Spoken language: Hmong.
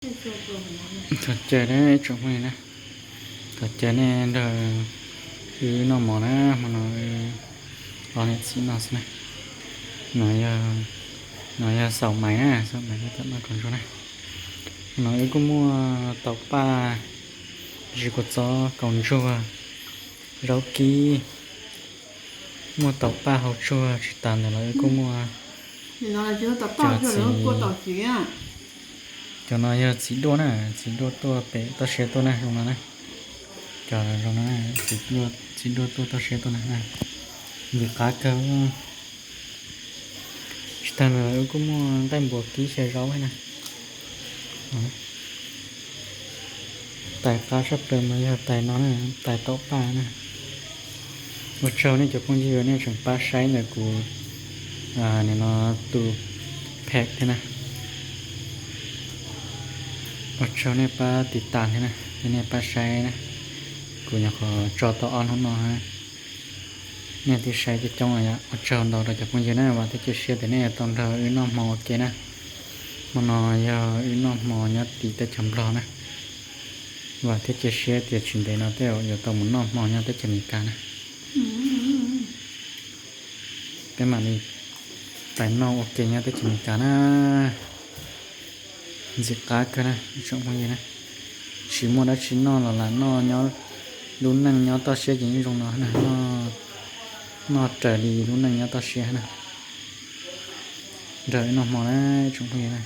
Thov caw na ib tsoom phooj ywg na, thov caw nej nrog wb noj mov na, hmo no ob niam txiv noj xwb na. No yog xaum maiv na, xaum maiv noj kom ntsuag na. Hmo no wb kuj muaj tau paj, zis kua txob, kaus ntsuag, zaub kib, muaj tau paj hau tsuag tsis tas ntawd los wb kuj muaj cov txiv, cov no yog txiv duaj na, txiv duaj tuaj pem toj siab tuaj na, zoo no na. Cov zoo no, txiv duaj tuaj toj siab tuaj na, ntxim qab kawg. Tsis tas ntawd wb kuj muaj nqaij npua kib xyaw zaub na. Tais qab tshaj plaws mas yog tais no na, tais tau paj na. Ua tsaug nej cov phooj ywg nej tseem pab saib ntawm kuv nim no tus phev thiab na. Ua tsaug nej pab tiv tas thiab na, nej pab saib na. Kuv nyuam qhuav tso tau ob hnub no, nej twb saib coob coob yom. Ua tsaug ntau rau cov phooj ywg na, vam thiab cia siab tias nej yuav tau nrog wb noj hmo ua ke na. Hmo no yog wb noj hmo nyob tim teb chaws Nplog na. Vam thiab cia siab tias tsis ntev no tej zaum yuav tau mus noj hmo nyob teb chaws Amelikas na. Peb mam li pais noj ua ke nyob teb chaws Amelikas na. Ntxim qab kawg na ib tsoom phooj ywg na. Tsis muaj dab tsi noj los lam noj, nyob lub neej nyob toj siab ces yeej zoo no na, noj raws li lub neej nyob toj siab na. Nrog wb noj hmo na ib tsoom phooj ywg na.